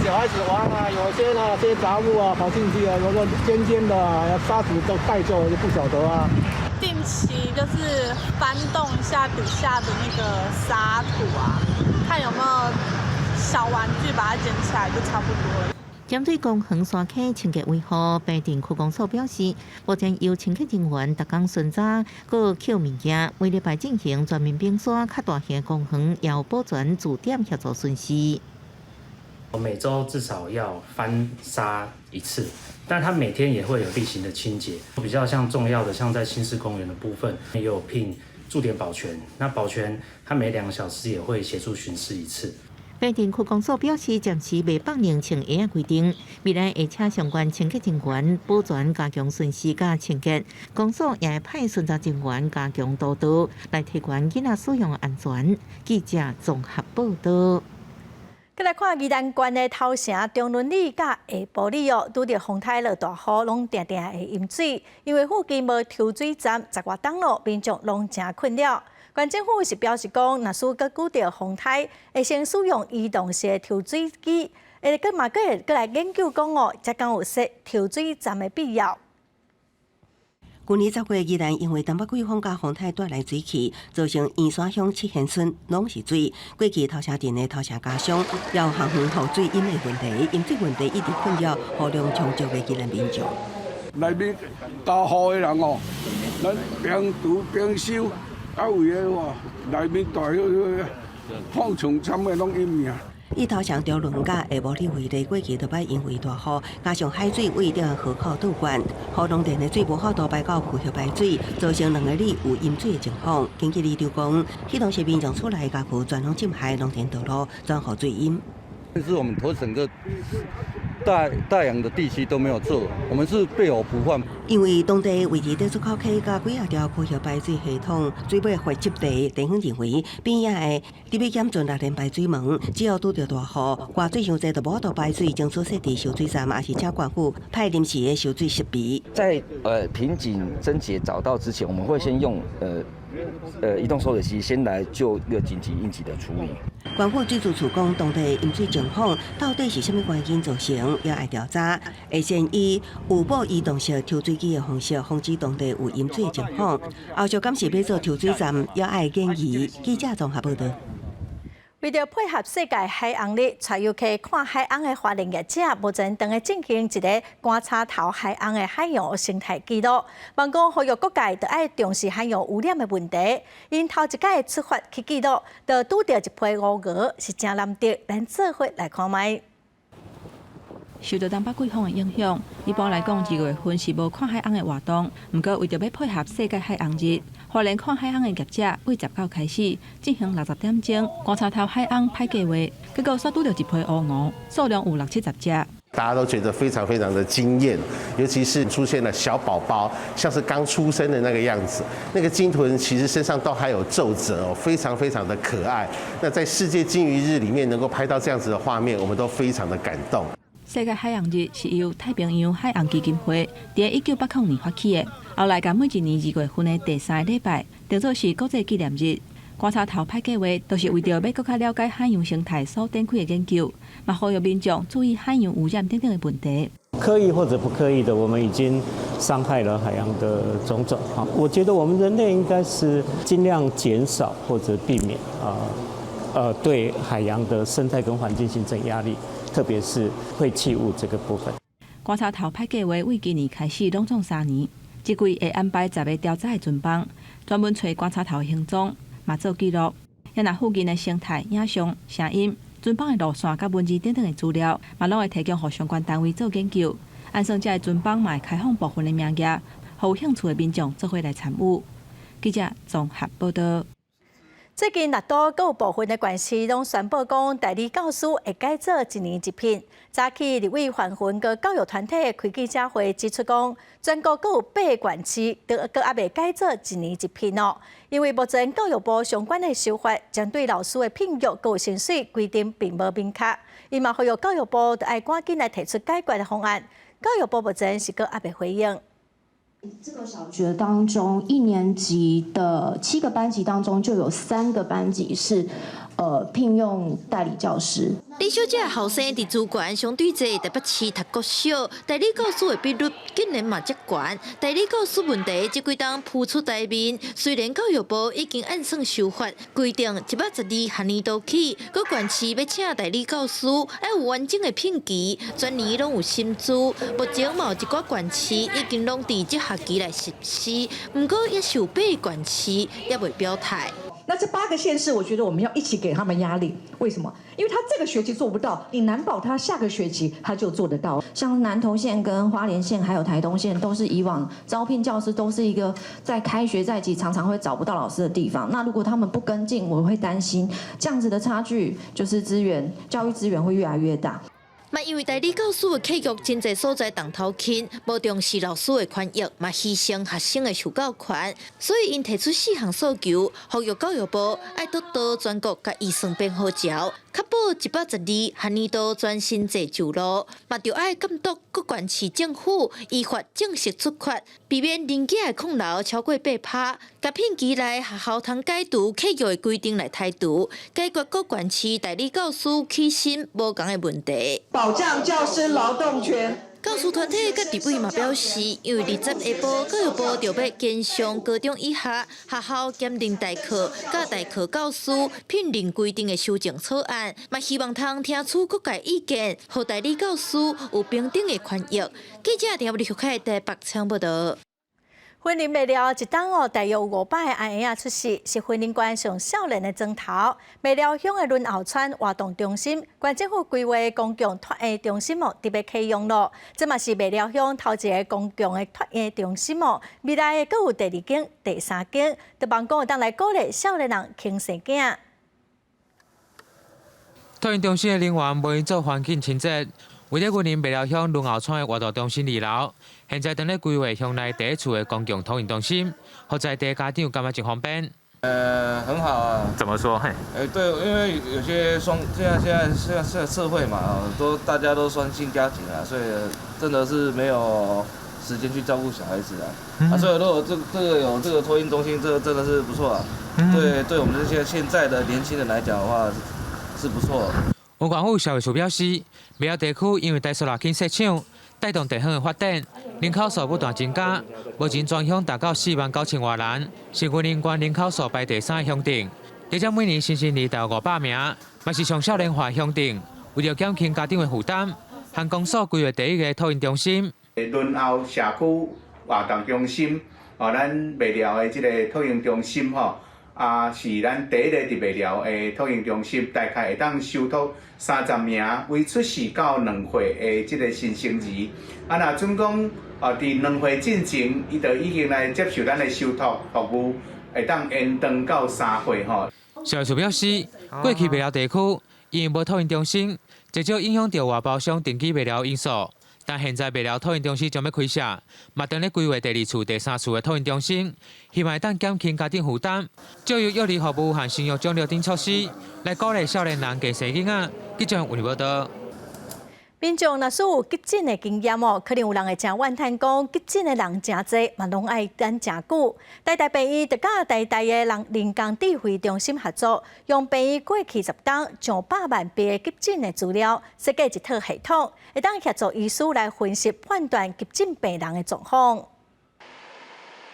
小孩子玩啊，有些那些雜物啊跑進去啊，有的尖尖的啊，沙子都帶走就不曉得啊。定期就是翻動一下底下的那個沙土啊，看有沒有小玩具，把它撿起來就差不多了。針對公園山溪清潔維護，平鎮區公所表示，目前由清潔人員逐工巡查，閣抾物件，每禮拜進行全面冰刷，較大型公園也有保全駐點協助巡視。我每週至少要翻沙一次，但他每天也會有例行的清潔。比較像重要的，像在新市公園的部分，也有聘駐點保全，那保全他每2個小時也會協助巡視一次。平鎮區公所表示，暫時未放任穿鞋仔規定，未來會請相關清潔人員保全加強巡視佮清潔。公所也會派巡查人員加強督導，來提懸囡仔使用安全。記者綜合報道。閣來看宜蘭縣的頭城中崙里佮下埔里哦，拄著風颱落大雨，攏定定會淹水，因為附近無抽水站，十外冬咯，民眾攏誠困擾。縣政府是表示講，若是閣拄著風颱，會先使用移動式的抽水機，會閣嘛閣會閣來研究講哦，才敢有設抽水站的必要。舊年10月，宜蘭因為東北季風佮風颱帶來水汽，造成員山鄉七賢村攏是水。過去頭城鎮的頭城家鄉也有行洪雨水淹的問題，淹水問題一直困擾雨量充足的宜蘭民眾。內面大雨的人哦，咱邊除邊修，啊為的話，內面大雨放蟲慘的攏淹命。以頭城中崙佮下埔里為例，過去都擺因為大雨，加上海水對著河口倒灌，予農田的水無法度排到渠後排水，造成兩个里有淹水的情況。根據里長講，彼當時民眾厝內家具全攏浸海，農田道路全予水淹。這是我們頭整個大洋的地區都沒有做，我們是備而不患。因為當地位佇出口溪佮幾仔條渠後排水系統，水尾匯集地，地方認為邊仔的得欲減盡六連排水門，只要拄著大雨，掛水傷濟就無法度排水，爭取設置收水站，抑是請縣府派臨時的收水設備。在瓶頸症結找到之前，我們會先用移動抽水機先來做一個緊急應急的處理。縣府水資處講，當地淹水情況到底是啥物原因造成，也愛調查。會先以有無移動式抽水機的方式，防止當地有淹水的情況。後續敢是欲做抽水站，也愛研議。記者綜合報道。為著配合世界海洋日，帶遊客看海翁的花蓮業者，目前正咧進行一个觀察頭海翁的海洋生態記錄。望講呼籲各界著愛重視海洋污染的問題。𪜶頭一擺出發去記錄，就拄著一批烏鵝，是誠難得，咱做伙來看覓。受到東北季風的影響，一般來講，2月份是無看海翁的活動。毋過，為著欲配合世界海翁日，花蓮看海翁的業者對19開始進行60點鐘觀察頭海翁歹計畫，結果煞拄著一批烏鵝，數量有六七十隻。大家都覺得非常非常的驚豔，尤其是出現了小寶寶，像是剛出生的那個樣子。那個鯨豚其實身上都還有皺褶哦，非常非常的可愛。那在世界鯨魚日裡面能夠拍到這樣子的畫面，我們都非常的感動。世界海洋日是由太平洋海洋基金會佇1980年發起的，後來共每一年2月份的第三个禮拜當做是國際紀念日。觀察頭歹計畫，就是為著欲閣較了解海洋生態所展開的研究，嘛呼籲民眾注意海洋污染等等的問題。刻意或者不刻意的，我們已經傷害了海洋的種種。哈，我覺得我們人類應該是盡量減少或者避免啊，對海洋的生態跟環境形成壓力。特別是廢棄物這個部分。觀察頭歹計畫對今年開始攏總3年，這季會安排10个調查的船枋，專門揣觀察頭行蹤，嘛做記錄。也若附近的生態、影像、聲音、船枋的路線佮文字等等的資料，嘛攏會提供予相關單位做研究。按算這个船枋嘛會開放部分的名額，予有興趣的民眾做伙來參與。記者綜合報道。最近，納多閣有部分的縣市攏宣布講，代理教師會改做一年一聘。早起立委范雲閣教育團體開記者會指出講，全國閣有八縣市都閣猶未改做一年一聘哦。因為目前教育部相關的修法，針對老師的聘約閣薪水規定並無明確。伊嘛呼籲教育部著愛趕緊來提出解決的方案。教育部目前是閣猶未回應。這個小學當中，一年級的七個班級當中就有三個班級是聘用代理教師。李小姐後生佇資源相對濟台北市讀國小，代理教師的比率竟然嘛遮懸。代理教師問題這幾冬浮出台面，雖然教育部已經按算修法規定，112學年度起，各縣市欲請代理教師，愛有完整的聘期，全年攏有薪資。目前嘛有一寡縣市已經攏佇這學期來實施，毋過猶是有八个縣市猶未表態。那這八個縣市，我覺得我們要一起給他們壓力。為什麼？因為他這個學期做不到，你難保他下個學期他就做得到。像南投縣跟花蓮縣還有台東縣，都是以往招聘教師都是一個在開學在即常常會找不到老師的地方。那如果他們不跟進，我會擔心這樣子的差距，就是資源、教育資源會越來越大。嘛，因為代理教師的契約真濟所在當頭輕，無重視老師的權益，嘛犧牲學生的受教權，所以𪜶提出四項訴求，呼籲教育部愛督導全國共預算編好樵，確保112學年度全薪制就路，嘛著愛監督各縣市政府依法正式處決，避免人囝的空留超過8%，共聘期內學校通解除契約的規定來剔除，解決各縣市代理教師起薪無仝的問題。保障教師勞動權。教師團體佮立委嘛表示，因為20下晡教育部就欲減上高中以下學校兼任代課、佮代課教師聘任規定的修正草案，嘛希望通聽取各界意見，予代理教師有平等的權益。記者陳立凱台北採訪報道。雲林麥寮一冬哦，大約有500個阿嬰仔出世，是雲林縣上少年的莊頭。麥寮鄉的崙後村活動中心，縣政府規劃公共托嬰中心哦，特別啟用咯。這嘛是麥寮鄉頭一个公共的托嬰中心哦。未來閣有第二間、第三間，就望講會當來鼓勵少年人輕生囝。托嬰中心的人員無做環境清潔。位佇雲林麥寮鄉崙後村的活動中心二樓，現在正咧規劃鄉內第一處的公共托嬰中心，予在地家長感覺真方便。很好啊。怎麼說？嘿。對，因為有些雙，現在社會嘛，都大家都雙薪家庭啊，所以真的是沒有時間去照顧小孩子啊。啊，所以如果這個有這個托嬰中心，這個真的是不錯啊。對，對我們這些現在的年輕人來講的話，是不錯。吳廣富社會處表示，麥寮地區因為台塑來設廠，帶動地方的發展，人口數不斷增加，目前全鄉達到4萬9千外人，是雲林縣人口數排第三的鄉鎮。而且每年新生兒大約500名，嘛是上少年化鄉鎮。為著減輕家長的負擔，鄉公所規劃第一个托嬰中心。崙後社區活動中心，哦，咱麥寮的這个托嬰中心吼。啊，是咱第一个佇麥寮的托嬰中心，大概會當收托30名為出世到2歲的這个新生兒。啊，若準講啊，佇兩歲進前，伊就已經來接受咱的收托服務，會當延長到3歲吼。社會處表示，過去麥寮地區因為無托嬰中心，至少影響著外包商定居麥寮因素。但現在麥寮托嬰中心將欲開設，嘛正咧規劃第二處、第三處的托嬰中心，希望會當減輕家長負擔，藉由育兒服務和生育獎勵等措施，來鼓勵少年人加生囡仔。記者有報道。民眾若是有急診的經驗哦，可能有人會誠怨嘆講，急診的人誠濟，嘛攏愛等誠久。台大病院就佮台大的人工智慧中心合作，用病院過去10冬上百萬筆的急診的資料，設計一套系統，會當協助醫師來分析判斷急診病人的狀況。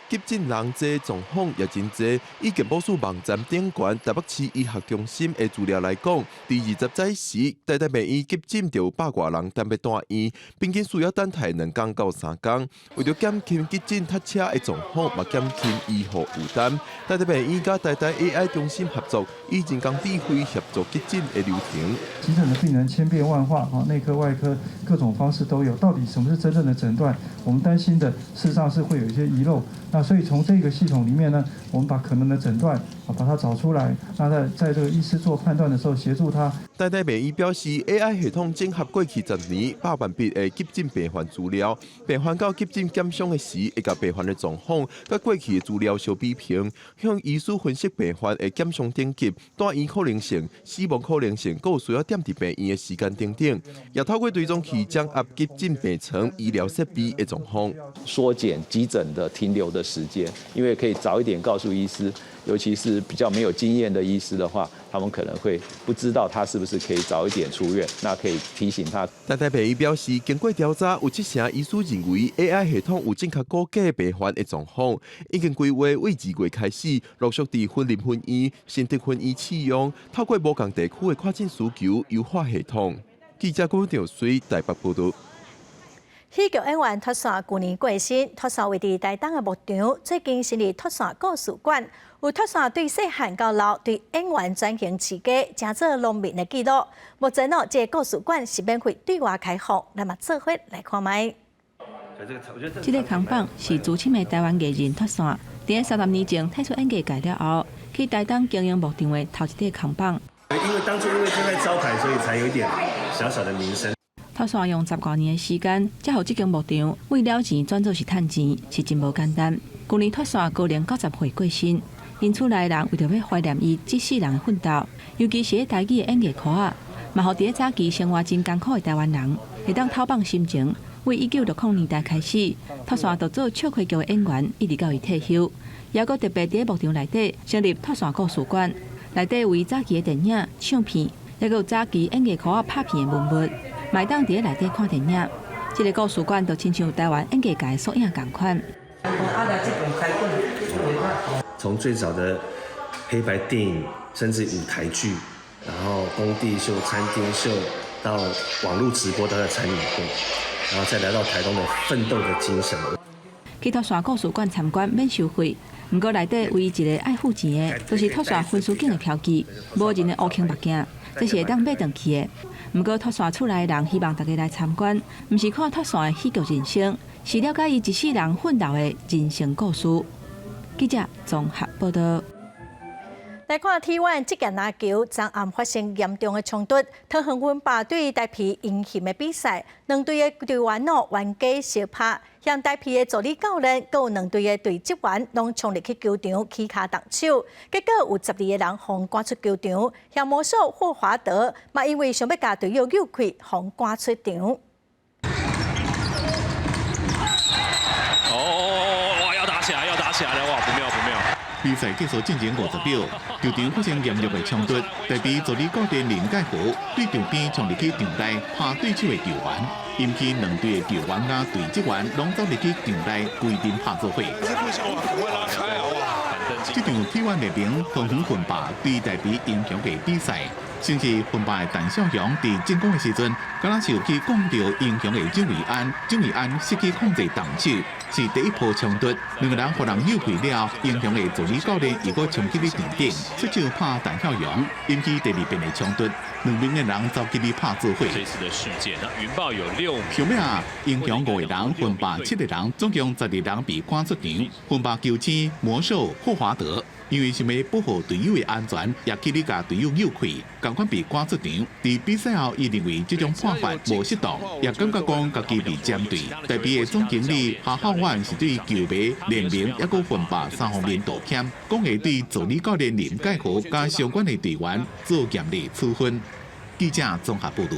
急診人濟，狀況也真濟。以健保署網站頂懸台北市醫學中心的資料來講，佇20早時，台大病院急診就有百外人等欲住院，平均需要等待2工到3工。為著減輕急診塞車的狀況，嘛減輕醫護負擔，台大病院佮台大 AI 中心合作，以人工智慧協助急診的流程。急診的病人千變萬化，哈，內科、外科各種方式都有。到底什麼是真正的診斷？我們擔心的，事實上是會有一些遺漏。那所以從這個系統裡面呢，我們把可能的診斷啊，把它找出來。那在這個醫師做判斷的時候，協助他。台大病院表示，AI 系統整合過去10年百萬筆的急診病患資料，病患到急診檢傷的時，會共病患的狀況佮過去的資料相比拼，向醫師分析病患的檢傷等級、住院可能性、死亡可能性，閣有需要踮佇病院的時間等等，也透過追蹤器掌握急診病床醫療設備的狀況，縮減急診的停留的時間，因為可以早一點告訴醫師，尤其是比較沒有經驗的醫師的話，他們可能會不知道他是不是可以早一點出院，那可以提醒他。台大醫院表示，經過調查，有七成醫師認為 AI 系統有正確估計病患的狀況，已經規劃為2月開始陸續佇雲林分院、新竹分院試用，透過無仝地區的看診需求優化系統。記者郭兆水台北報導。喜劇演員脫線舊年過身，脫線位佇台東的牧場，最近成立脫線故事館，有脫線對細漢到老對演員轉型起家，成做農民的記錄。目前哦，這個故事館是免費對外開放，咱嘛做伙來看覓。這个扛棒是資深的台灣藝人脫線，佇30年前退出演藝界了後，去台東經營牧場的頭一塊扛棒。因為當初因為這塊招牌，所以才有一點小小的名聲。脫線用10外年的時間，才予這間牧場為了錢轉做是趁錢，是真無簡單。舊年脫線高齡90歲過身，𪜶厝內人為著欲懷念伊這世人的奮鬥，尤其是咧台語的演藝科仔，嘛予佇咧早期生活真艱苦的台灣人，會當透放心情。為1960年代開始，脫線就做笑詼劇的演員，一直到伊退休。猶閣特別佇咧牧場內底成立脫線故事館，內底為早期的電影、唱片，猶閣有早期演藝科仔拍片的文物。嘛會當佇咧內底看電影，這个故事館就親像台灣演藝界縮影仝款。從最早的黑白電影，甚至舞台劇，然後工地秀、餐廳秀，到網絡直播都在參與過，然後再來到台東的奮鬥的精神。去脫線故事館參觀免收費，毋過內底唯一一个愛付錢的，就是脫線分書景的票據，無人的烏框目鏡，這是會當買轉去的。毋過脫線厝內人希望大家來參觀，毋是看脫線的喜劇人生，是了解伊一世人奮鬥的人生故事。記者綜合報導。來看 T1 職業籃球，昨暗發生嚴重的衝突，桃園雲豹對台啤鷹熊的比賽，兩隊的隊員哦冤家相拍，向台啤的助理教練，閣有兩隊的隊職員，攏衝入去球場起跤動手，結果有12個人予趕出球場，向魔術霍華德嘛因為想欲共隊友搝開，予趕出場。哦，哇！要打起來，要打起來了！哇，不妙，不妙！比賽結束進前50秒，球場發生嚴重的衝突，台啤助理教練林蓋豪對場邊衝入去場內拍對手的球員，引起兩隊的球員佮隊職員攏走入去場內規陣拍做伙。這場 T1 聯盟桃園雲豹對台啤鷹熊的比賽，先是雲豹的陳少雄佇進攻的時陣，敢若是有去摃著鷹熊的周維安，周維安失去控制動手，是第一波衝突。兩个人予人搝開了，鷹熊的助理教練又閣衝去場頂，出手拍陳少雄，引起第二遍的衝突。兩邊的人走去拍做伙。這次的事件，那雲豹有六名，上尾啊，鷹熊五個人，雲豹七個人，總共12人被趕出場。雲豹球星魔獸霍華德，因為想欲保護隊友的安全，也去咧共隊友搝開，仝款被趕出場。佇比賽後，伊認為這種判罰無適當，也感覺講家己被針對。台啤的總經理哈浩萬是對球迷、聯盟抑閣雲豹三方面道歉，講會對助理教練林蓋豪佮相關的隊員做嚴厲處分。記者綜合報導。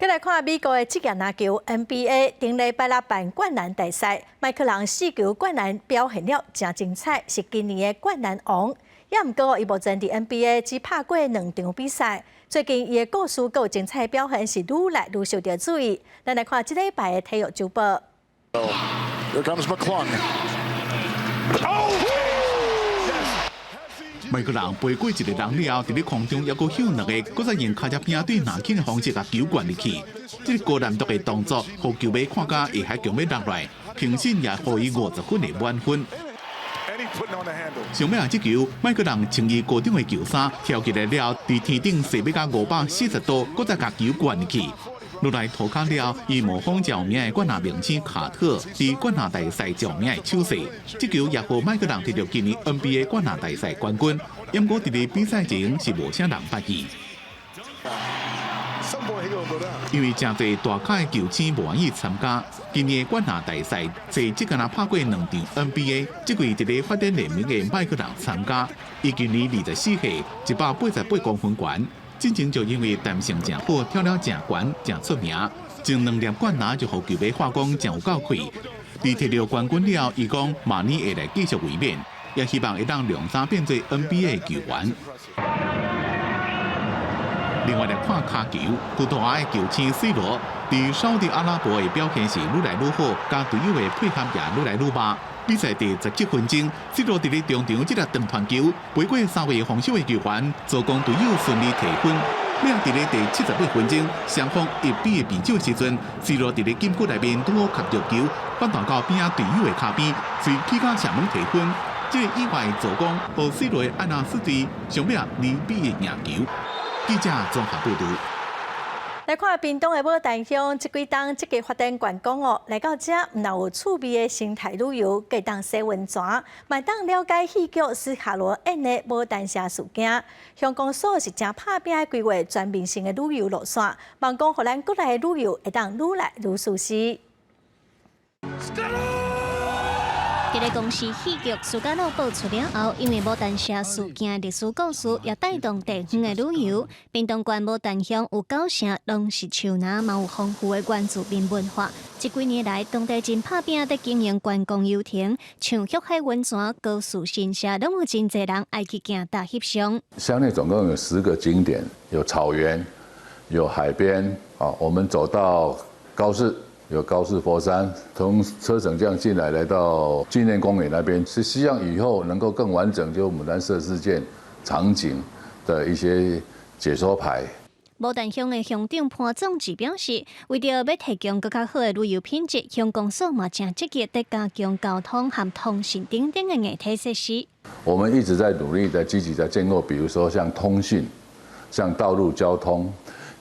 閣來看美國的職業籃球 NBA，頂禮拜六辦灌籃大賽，麥克龍四球灌籃表現了誠精彩，是今年的灌籃王。也毋過伊目前佇 NBA 只拍過兩場比賽，最近伊的故事閣有精彩表現是愈來愈受著注意。咱來看這禮拜的體育週報。 Here comes McClung. Oh! 麥克龍飛過一个人了後，佇咧空中猶閣向兩个，閣再用跤跡餅對籃筐的方式共球灌入去。這个高難度的動作，予球迷看甲下頜強欲落來，評審也予伊50分的滿分。上尾啊，這球麥克龍穿伊高中的球衫跳起來了，佇天頂踅欲到540度，閣再共球灌入去。落來塗跤了，伊模仿著名的灌籃明星卡特佇灌籃大賽著名的手勢，這球也予麥克龍摕著今年 NBA 灌籃大賽冠軍。毋過佇咧比賽前是無啥人捌伊，因為誠濟大咖的球星無願意參加今年的灌籃大賽，這只敢若拍過兩場 NBA，這季佇咧發展聯盟的麥克龍參加。伊今年24歲，188公分懸。進前就因為彈性誠好，跳了誠懸，誠出名，前兩粒灌籃就予球迷話講誠有夠氣。佇提著冠軍了後，伊講明年會來繼續衛冕，也希望會當量三變做 NBA 球員。另外來看跤球，葡萄牙的球星 C 羅佇沙特阿拉伯的表現是愈來愈好，佮隊友的配合也愈來愈密。比賽第17分鐘，C 羅佇咧中場這粒長傳球，飛過三位防守的球員，助攻隊友順利提分。尾仔佇咧第78分鐘，雙方1比1平手的時陣，C 羅佇咧禁區內面拄好磕著球，反彈到邊仔隊友的跤邊，隨起腳射門提分。這個意外助攻，予 C 羅阿納斯隊上尾2比1贏球。記者綜合報道。來看屏東的牡丹鄉，這幾冬積極發展觀光哦。來到遮，毋但有趣味的生態旅遊，會當洗溫泉，嘛會當了解戲劇斯卡羅演的牡丹社事件。鄉公所是誠拍拚規劃全面性的旅遊路線，望講予咱國內的旅遊會當愈來愈舒適。這个公視戲劇斯卡羅播出了後，因為牡丹社事件歷史故事，也帶動地方的旅遊。屏東縣牡丹鄉有九成攏是樹林，嘛有豐富的原住民文化。這幾年來，當地真拍拚佇經營觀光遊程，像旭海溫泉、高樹神社，攏有真濟人愛去行踏翕相。鄉內總共有10個景點，有草原，有海邊，啊，我們走到高士。有高士佛山，從車城這樣進來，來到紀念公園那邊，是希望以後能夠更完整，就牡丹社事件場景的一些解說牌。牡丹鄉的鄉長潘總智表示，為著欲提供閣較好的旅遊品質，鄉公所嘛誠積極佇加強交通和通訊等等的硬體設施。我們一直在努力，在積極在建構，比如說像通訊、像道路交通，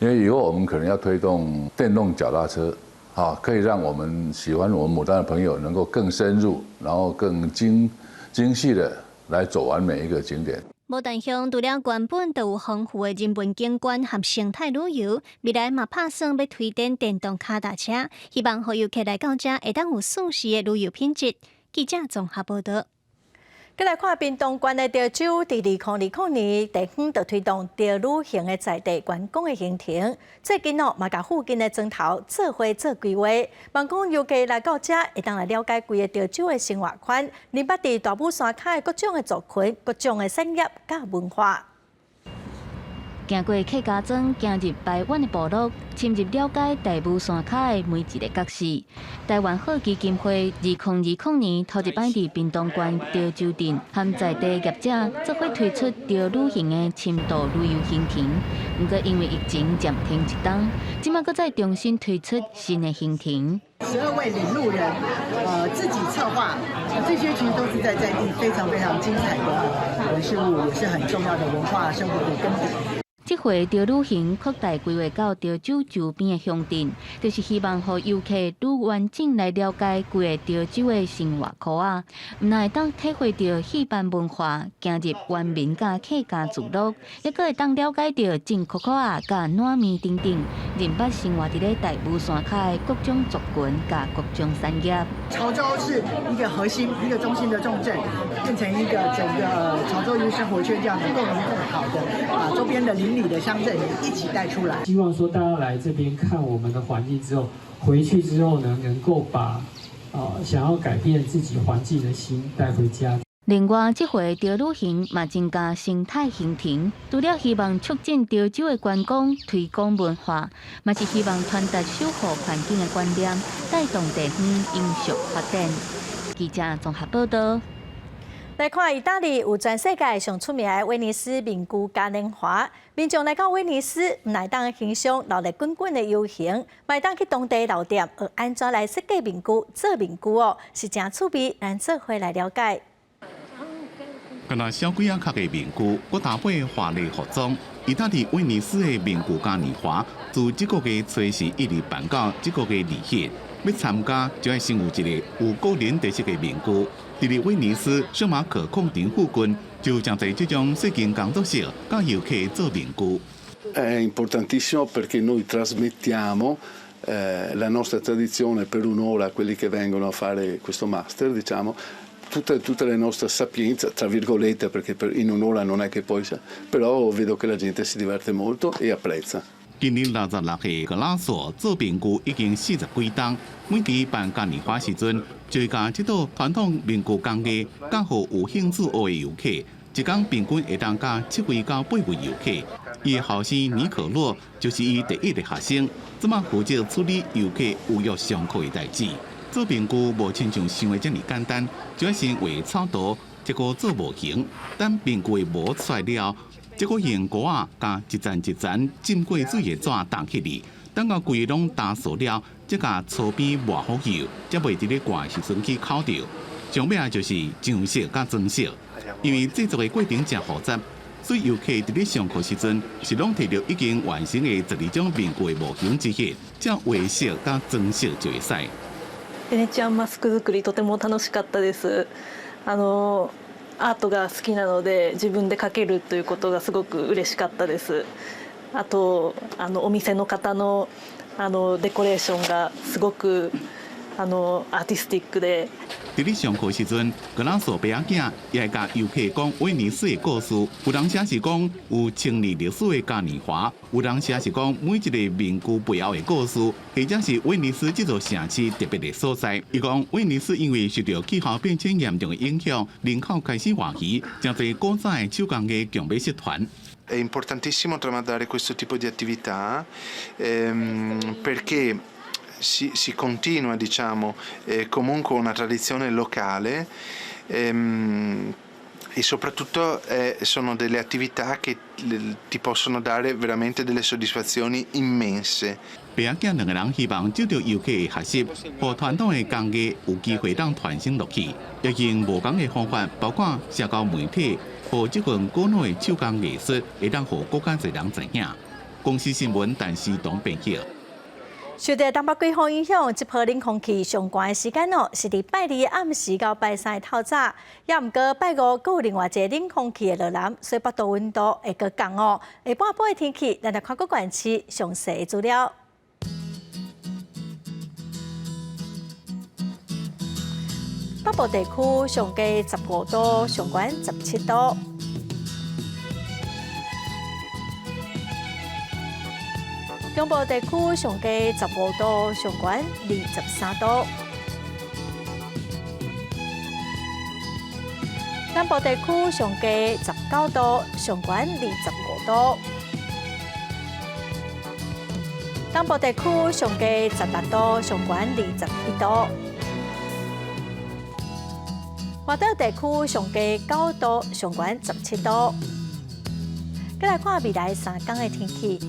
因為以後我們可能要推動電動腳踏車。啊，可以讓我們喜歡我們牡丹的朋友能夠更深入，然後更精細的來走完每一個景點。牡丹鄉除了原本就有豐富的人文景觀和生態旅遊，未來嘛拍算欲推展電動跤踏車，希望予遊客來到遮會當有舒適的旅遊品質。記者綜合報道。閣來看屏東縣的潮州，佇2020年，地方就推動潮旅行的在地觀光的行程。最近哦，嘛共附近的莊頭做伙做規劃，望講遊客來到遮，會當來了解規个潮州的生活圈，認捌佇大武山跤的各種的族群、各種的產業佮文化。行過客家莊，行入排灣的部落，深入了解大武山跤的每一个角色。台灣好基金會2020年頭一擺佇屏東縣潮州鎮，和在地業者做伙推出潮旅行的深度旅遊行程。毋過因為疫情暫停一冬，這擺閣再重新推出新的行程。 12位領路人，自己策劃，這些其實都是在地非常非常精彩的人事物，也是很重要的文化生活的根底。這回潮旅行擴大規劃到潮州周邊的鄉鎮，就是希望予遊客愈完整來了解規个潮州的生活箍仔，毋但會當體會著戲班文化，行入原民佮客家聚落，猶閣會當了解著種可可仔佮糯米等等，認捌生活佇咧大武山跤的各種族群佮各種產業。潮州是一個核心、一個中心的重鎮，變成一個整個潮州一個生活圈，這樣子共融更好的，把周邊的鄰里的鄉鎮也一起帶出來。希望說大家來這邊看我們的環境之後，回去之後呢，能夠把想要改變自己環境的心帶回家。另外，這回潮旅行嘛增加生態行程，除了希望促進潮州的觀光、推廣文化，嘛是希望傳達守護環境的觀念，帶動地方永續發展。記者綜合報道。來看意大利有全世界上出名的威尼斯面具嘉年華，民眾來到威尼斯，毋但會當欣賞熱鬧滾滾的遊行，嘛會當去當地老店學按怎來設計面具、做面具哦，是誠趣味，咱做伙來了解。敢若小鬼仔殼的面具，閣搭配華麗服裝。意大利威尼斯的面具嘉年華，自這個月初四一直辦到這個月2日。欲參加就愛先有一个有個人特色的面具。佇咧威尼斯聖馬可廣場附近，就誠濟這種細間工作室，教遊客做面具。 È importantissimo perché noi trasmettiamo la nostra tradizione per un'ora a quelli che vengono a fare questo master, diciamo, tutta la nostra sapienza, tra virgolette, perché in un'ora non è che poi sia, però vedo che la gente si diverte molto e apprezza. 今年66歲格拉索做面具已經40幾冬，每年辦嘉年華時陣，就會共這道傳統面具工藝教予有興趣學的遊客，一工平均會當教7位到8位遊客。伊的後生尼可洛就是伊第一个學生，這馬負責處理遊客預約上課的代誌。做面具無親像想的遮爾簡單，就愛先畫草圖，才閣做模型。等面具的模出來了，才閣用膏仔共一層一層浸過水的紙貼起來。等到規个攏焦燥了，才共粗邊抹好油，才袂佇咧掛的時陣去洘著。上尾仔就是上色佮裝飾，因為製作的過程誠複雜，所以遊客佇咧上課時陣是攏提著已經完成的12種面具的模型之一，才畫色佮裝飾就會使。ベネチアンマスク作りとても楽しかったです。アートが好きなので自分で描けるということがすごく嬉しかったです。あとお店の方のデコレーションがすごくアーティスティックで。佇咧上課時陣，格拉索爸仔囝也會共遊客講威尼斯的故事。有當時是講有千年歷史的嘉年華，有當時是講每一個面具背後的故事，或者是威尼斯這座城市特別的所在。伊講威尼斯因為受著氣候變遷嚴重的影響，人口開始外移，誠濟古早的手工藝強欲失傳。 È importantissimo tramandare questo tipo di attività perché si continua, diciamo, comunque una tradizione locale e soprattutto sono delle attività che ti possono dare veramente delle soddisfazioni immense. 爸仔囝兩个人希望藉著遊客的學習，予傳統的工藝有機會當傳承落去，也用無仝的方法，包括社交媒體，予這份古老的手工藝術會當予閣較濟人知影。公視新聞陳思彤編輯。受著東北季風影響，這波冷空氣上懸的時間哦，是佇拜二暗時到拜三的透早。也毋過拜五閣有另外一个冷空氣的落來，所以北部溫度會閣降哦。下半晡的天氣，咱來看各縣市詳細的資料。北部地區上低15度，上懸17度。中部地區上低15度，上懸23度。南部地區上低19度，上懸25度。東部地區上低16度，上懸21度。外島地區上低9度，上懸17度。閣來看未來3工的天氣。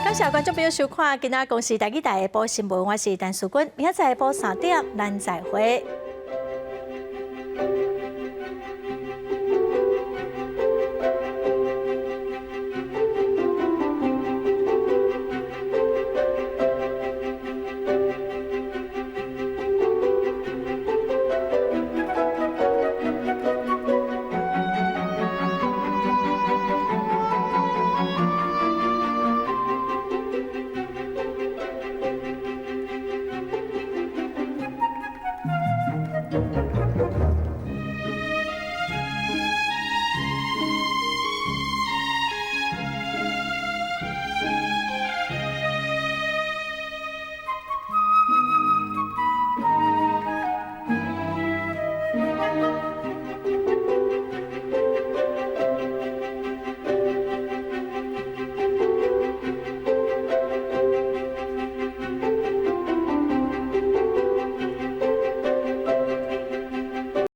感謝觀眾朋友收看今仔公視台語台下晡新聞，我是陳淑君，明仔載下晡3點，咱再會。